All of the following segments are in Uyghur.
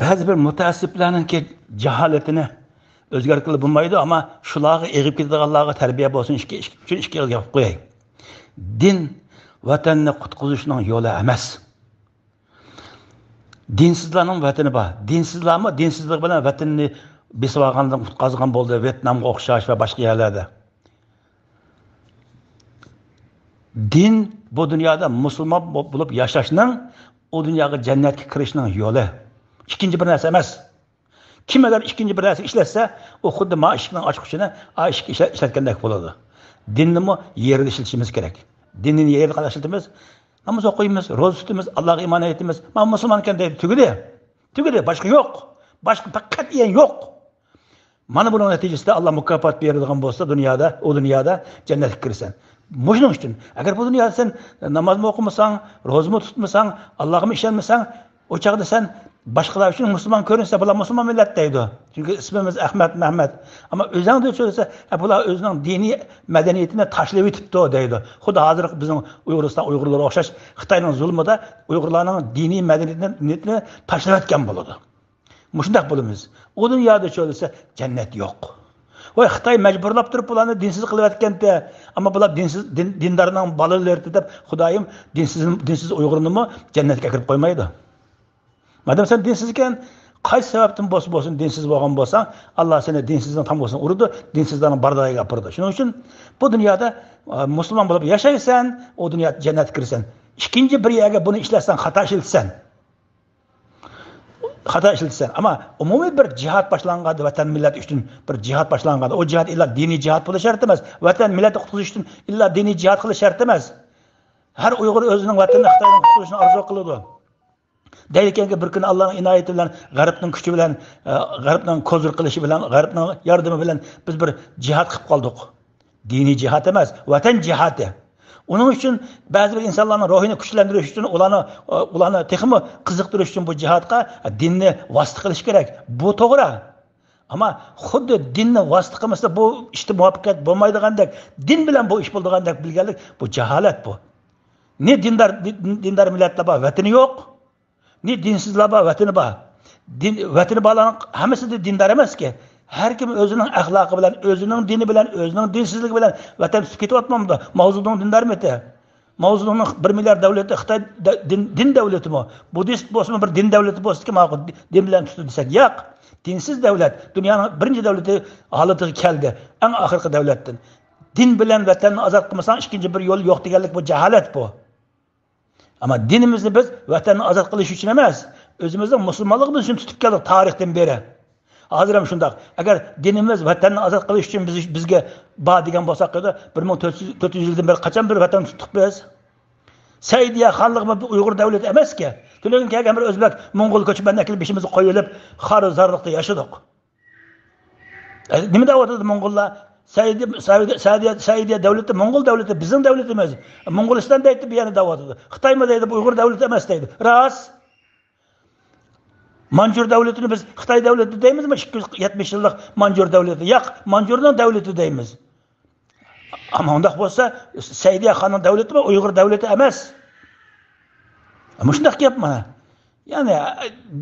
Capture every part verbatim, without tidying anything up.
بەزى بىر مۇتەئەسسىپلەرنىڭكى جاھالىتىنى ئۆزگەرتكىلى بولمايدۇ، ئەمما شۇلارغا ئېغىپ كېتىدىغانلارغا تەربىيە بولسۇن ئىككى، ئىككى، ئۈچۈن ئىككى خىل گەپ قىلىپ قوياي. دىن ۋەتەننى قۇتقۇزۇشنىڭ يولى ئەمەس. دىنسىزلارنىڭ ۋەتىنى بار. دىنسىزلارمۇ دىنسىزلىق بىلەن ۋەتىنىنى بېسىۋالغاندىن قۇتقازغان بولدى، ۋيېتنامغا ئوخشاش ۋە باشقا يەرلەردە. دىن بۇ دۇنيادا مۇسۇلمان بو-، بولۇپ ياشاشنىڭ، ئۇ دۇنياغا جەننەتكە كىرىشنىڭ يولى. ئىككىنچى بىر نەرسە ئەمەس. كىم ئەگەر ئىككىنچى بىر نەرسە ئىشلەتسە، ئۇ خۇددى ما ئىشىكنىڭ ئاچقۇچىنى ئا ئىشىككە ئىشلە-، ئىشلەتكەندەك بولىدۇ. دىننىمۇ يېرىدە ئىشلىتىشىمىز كېرەك. دىننى يېرىدە قانداق ئىشلىتىمىز؟ ناماز ئوقۇيمىز، روزا تۇتىمىز، ئاللاغا ئىمان ئېيتىمىز. مانا مۇسۇلمان ئىكەن دەيدۇ، تۈگىدى. تۈگىدى، باشقا يوق. باشقا قەتئىيەن يوق. مانا بۇنىڭ نەتىجىسىدە ئاللا مۇكاپات بېرىدىغان بولسا دۇنيادا، ئۇ دۇنيادا جەننەتكە كىرىسەن. مۇشۇنىڭ ئۈچۈن، ئەگەر بۇ دۇنيادا سەن نامازمۇ ئوقۇمىساڭ، روزىمۇ تۇتمىساڭ، ئاللاغىمۇ ئىشەنمىسەڭ، ئۇ چاغدا سەن باشقىلار ئۈچۈن مۇسۇلمان كۆرۈنسە، بۇلار مۇسۇلمان مىللەت دەيدۇ. چۈنكى ئىسمىمىز ئەخمەت، مەھمەت. ئەمما ئۆزۈڭدە سۆزلىسە، ھە، بۇلار ئۆزىنىڭ دىنىي مەدەنىيىتىنى تاشلىۋېتىپتۇ دەيدۇ. خۇددى ھازىرقى بىزنىڭ ئۇيغۇرىستان ئۇيغۇرلىرىغا ئوخشاش خىتاينىڭ زۇلمىدا ئۇيغۇرلارنىڭ دىنىي مەدەنىيىتىنى، مەدەنىيىتىنى تاشلىۋەتكەن بولىدۇ. مۇشۇنداق بولىمىز. ئۇ دۇنيادا شۇ دېسە، جەننەت يوق. ۋاي، خىتاي مەجبۇرلاپ تۇرۇپ بۇلارنى دىنسىز قىلىۋەتكەنتى. ئەمما بۇلار دىنسىز، دىن-، دىندارنىڭ بالىلىرى دەپ خۇدايىم دىنسىز، دىنسىز ئۇيغۇرنىمۇ جەننەتكە ئەكىرىپ قويمايدۇ. مادام سەن دىنسىز ئىكەن، قايسى سەۋەبتىن بولسا بولسۇن دىنسىز بولغان بولساڭ، ئاللا سېنى دىنسىزنىڭ تامغىسىنى ئۇرىدۇ، دىنسىزلارنىڭ بارلىقىغا ئاپىرىدۇ. شۇنىڭ ئۈچۈن بۇ دۇنيادا، ئا، مۇسۇلمان بولۇپ ياشايسەن، ئۇ دۇنيادا جەننەتكە كىرىسەن. ئىككىنچى بىر يەرگە بۇنى ئىشلەتسەڭ خاتا ئىشلىتىسەن. خاتا ئىشلىتىسەن. ئەمما ئومۇمىي بىر جىھاد باشلانغاندا، ۋەتەن مىللەت ئۈچۈن بىر جىھاد باشلانغاندا، ئۇ جىھاد ئىللا دىنىي جىھاد بولۇشى شەرت ئەمەس. ۋەتەن مىللەتنى قۇتقۇزۇش ئۈچۈن ئىللا دىنىي جىھاد قىلىش شەرت ئەمەس. ھەر ئۇيغۇر ئۆزىنىڭ ۋەتىنىنى خىتايدىن قۇتقۇزۇشنى ئارزۇ قىلىدۇ. دەيدىكەنكى، بىر كۈنى ئاللانىڭ ئىنايىتى بىلەن، غەربنىڭ كۈچى بىلەن، ئە، غەربنىڭ كوزۇر قىلىشى بىلەن، غەربنىڭ ياردىمى بىلەن بىز بىر جىھاد قىلىپ قالدۇق. دىنىي جىھاد ئەمەس، ۋەتەن جىھادى. ئۇنىڭ ئۈچۈن بەزى بىر ئىنسانلارنىڭ روھىنى كۈچلەندۈرۈش ئۈچۈن، ئۇلارنى، ئۇلارنى تېخىمۇ قىزىقتۇرۇش ئۈچۈن بۇ جىھادقا دىننى ۋاسىتە قىلىش كېرەك. بۇ توغرا. ئەمما خۇددى دىننى ۋاسىتە قىلمىسا، بۇ ئىشتا مۇۋەپپەقىيەت بولمايدىغاندەك، دىن بىلەن بۇ ئىش بولىدىغاندەك بىلگەنلىك، بۇ جاھالەت بۇ. نى دىندار، دىن-، دىندار مىللەتلەر بار، ۋەتىنى يوق. نى دىنسىزلار بار، ۋەتىنى بار. دىن، ۋەتىنى بارلارنىڭ ھەممىسى دە دىندار ئەمەسكى. ھەر كىم ئۆزىنىڭ ئەخلاقى بىلەن، ئۆزىنىڭ دىنى بىلەن، ئۆزىنىڭ دىنسىزلىكى بىلەن ۋەتەن تۇتۇپ كېتىۋاتمامدۇ؟ ماۋزېدۇڭ دىندارمىتى؟ ماۋزېدۇڭنىڭ بىر مىليارد دەۋلىتى خىتاي دە-، دىن، دىن دەۋلىتىمۇ؟ بۇددىست بولسىمۇ بىر دىن دەۋلىتى بولسىكى ماقۇل، دىن بىلەن تۇتۇپ دېسەك، ياق. دىنسىز دەۋلەت دۇنيانىڭ بىرىنچى دەۋلىتى ھالىتىگە كەلدى. ئەڭ ئاخىرقى دەۋلەتتىن. دىن بىلەن ۋەتەننى ئازاد قىلمىساڭ، ئىككىنچى بىر يول يوق دېگەنلىك بۇ جاھالەت بۇ. ئەمما دىنىمىزنى بىز ۋەتەننى ئازاد قىلىش ئۈچۈن ئەمەس، ئۆزىمىزنىڭ مۇسۇلمانلىقىمىز ئۈچۈن تۇتۇپ كەلدۇق تارىختىن بېرى. ھازىر ھەم شۇنداق. ئەگەر دىنىمىز ۋەتەننى ئازاد قىلىش ئۈچۈن بىز، بىزگە بار دېگەن بولساق، بىر مىڭ تۆت يۈز، تۆت يۈز يىلدىن بېرى قاچان بىر ۋەتەن تۇتتۇق بىز؟ سەئىدىيە خانلىقى بىر ئۇيغۇر دەۋلىتى ئەمەسكى. تۈنۈگۈن كەلگەن بىر ئۆزبەك، موڭغۇل كۆچمەننى ئەكېلىپ بېشىمىزغا قويۇۋېلىپ، خار-زارلىقتا ياشىدۇق. ئە، نېمە دەۋاتىدۇ موڭغۇللار؟ سەئىدىيە، سەئىدىيە، سەئىدىيە، سەئىدىيە دەۋلىتى موڭغۇل دەۋلىتى، بىزنىڭ دەۋلىتىمىز. موڭغۇلىستان دەيدۇ، بۇ يەنە دەۋاتىدۇ. خىتايمۇ دەيدۇ، بۇ ئۇيغۇر دەۋلىتى ئەمەس دەيدۇ. راست. مانجۇر دەۋلىتىنى بىز خىتاي دەۋلىتى دەيمىزمۇ؟ ئىككى يۈز يەتمىش يىللىق مانجۇر دەۋلىتى. ياق، مانجۇرنىڭ دەۋلىتى دەيمىز. ئەمما ئۇنداق بولسا، سەئىدىيە خاننىڭ دەۋلىتىمۇ ئۇيغۇر دەۋلىتى ئەمەس. مۇشۇنداق گەپ مانا. يەنى،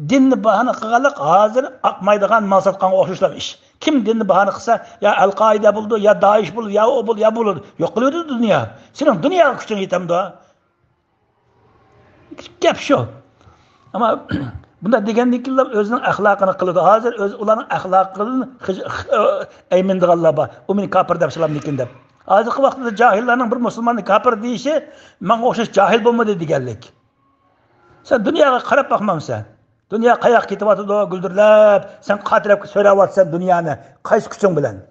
دىننى باھانە قىلغانلىق ھازىر ئاقمايدىغان مال ساتقانغا ئوخشاشلا ئىش. كىم دىننى باھانە قىلسا، يا ئەل-قائىدە بولىدۇ، يا دائىش بولىدۇ، يا ئۇ بولىدۇ، يا بولىدۇ. يوق قىلىۋېتىدۇ دۇنيا. سېنىڭ دۇنياغا كۈچۈڭ يېتەمدۇ؟ گەپ شۇ. ئەمما بۇنداق دېگەندىن كېيىنلا ئۆزىنىڭ ئەخلاقىنى قىلىدۇ. ھازىر ئۆزى ئۇلارنىڭ ئەخلاقىدىن خىج-، ئەيمىنىدىغانلار بار. ئۇ مېنى كاپىر دەپ سالامدىكىن دەپ. ھازىرقى ۋاقىتتا جاھىللارنىڭ بىر مۇسۇلماننى كاپىر دېيىشى ماڭا ئوخشاش جاھىل بولمىدى دېگەنلىك. سەن دۇنياغا قاراپ باقمامسەن؟ دۇنيا قاياققا كېتىۋاتىدۇ، گۈلدۈرلەپ، سەن قايسى تەرەپكە سۆرەۋاتىسەن دۇنيانى؟ قايسى كۈچۈڭ بىلەن؟